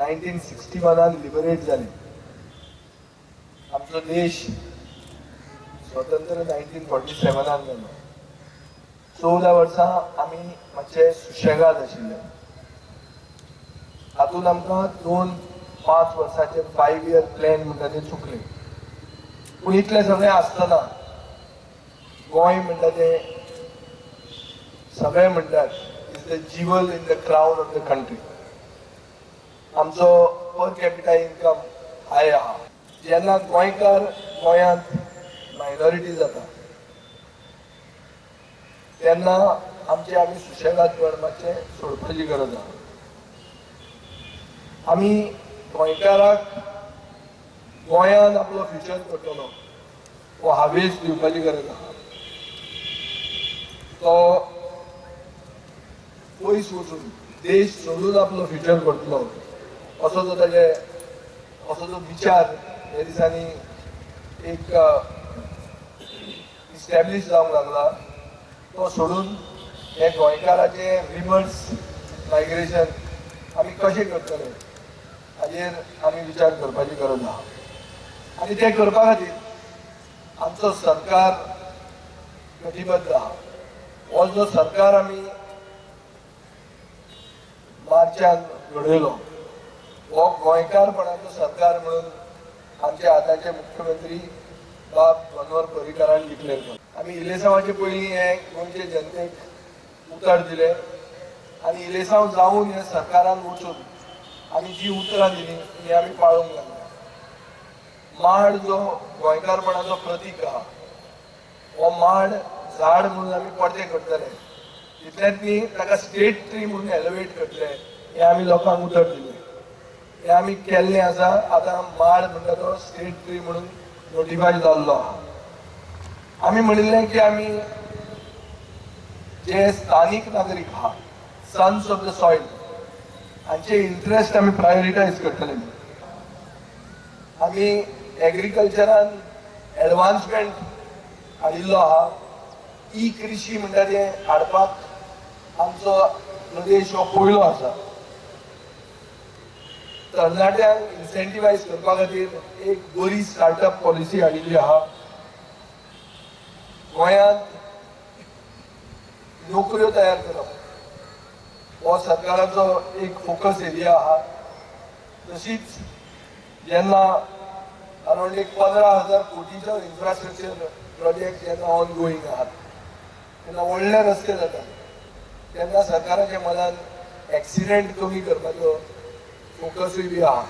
1961 liberate जाले. आमचो देश स्वतंत्र 1947 जालो. 14 वर्सां आमी मातशे सुशेगाद आशिल्ले. हातूंत आमकां 2-5 वर्सांचे 5 इयर प्लॅन म्हणटा ते चुकले. पूण इतलें सगळें आसतना गोंय म्हणटा तें सगळे म्हणटात is the jewel in the crown of the country. आमचो पर कॅपिटा इन्कम हाय आहा. जेन्ना गोंयकार गोंयांत मायनॉरिटी जाता तेन्ना आमचे आमी सुशेगादपण मातशें सोडपाची गरज आहा. आमी गोंयकाराक गोंयांत आपलो फ्युचर करतलो हो हावेस दिवपाची गरज आहा. तो पयस वचून देश सोडून आपलो फ्युचर करतलो असो जो ताजे असो जो विचार ह्या दिसांनी एक इस्टॅब्लीश जावंक लागला तो सोडून हे गोंयकाराचे रिवर्स मायग्रेशन आमी कशें करतले हाजेर आमी विचार करपाची गरज आहा. आनी तें करपा खातीर आमचो सरकार कटिबद्ध आहा. हो जो सरकार आमी मार्चान घडयलो हो गोंयकारपणाचो सरकार म्हणून आमचे आतांचे मुख्यमंत्री बाब मनोहर पर्रीकारान डिक्लेअर केलो. आमी इलेसांवाचे पयलीं हे गोंयचे जनतेक उतर दिलें आनी इलेसांव जावन हे सरकारान वचून आमी जी उतरां दिलीं ती आमी पाळूंक लागले. माड जो गोंयकारपणाचो प्रतीक आहा हो माड झाड म्हणून आमी परतें करतले, तितलेंच न्ही ताका स्टेट ट्री म्हणून एलिवेट करतले हें आमी लोकांक उतर दिलें. हें आमी केल्लें आसा. आतां माड म्हणटा तो स्टेट ट्री म्हणून नोटिफाय जाल्लो आहा. आमी म्हणिल्लें की आमी जे स्थानीक नागरीक आहा, सन्स ऑफ the soil, हांचे इंट्रस्ट आमी प्रायोरिटायज करतले. आमी एग्रीकल्चरान एडवान्समेंट हाडिल्लो आहा. ई कृषी म्हणटा तें हाडपाक आमचो प्रदेश हो पयलो आसा. तरणाट्यांक इन्सेंटिवायज करपा खातीर एक बरी स्टार्टअप पॉलिसी हाडिल्ली आहा. गोंयांत नोकऱ्यो तयार करप हो सरकाराचो एक फोकस एरिया आहा. तशीच जेन्ना अरावंड एक 15,000 कोटीचो इन्फ्रास्ट्रक्चर प्रोजेक्ट जेन्ना ऑन गोईंग आहात तेन्ना व्हडले रस्ते जातात तेन्ना सरकाराच्या मनान एक्सिडेंट कमी करपाचो फोकसूय बी आहा.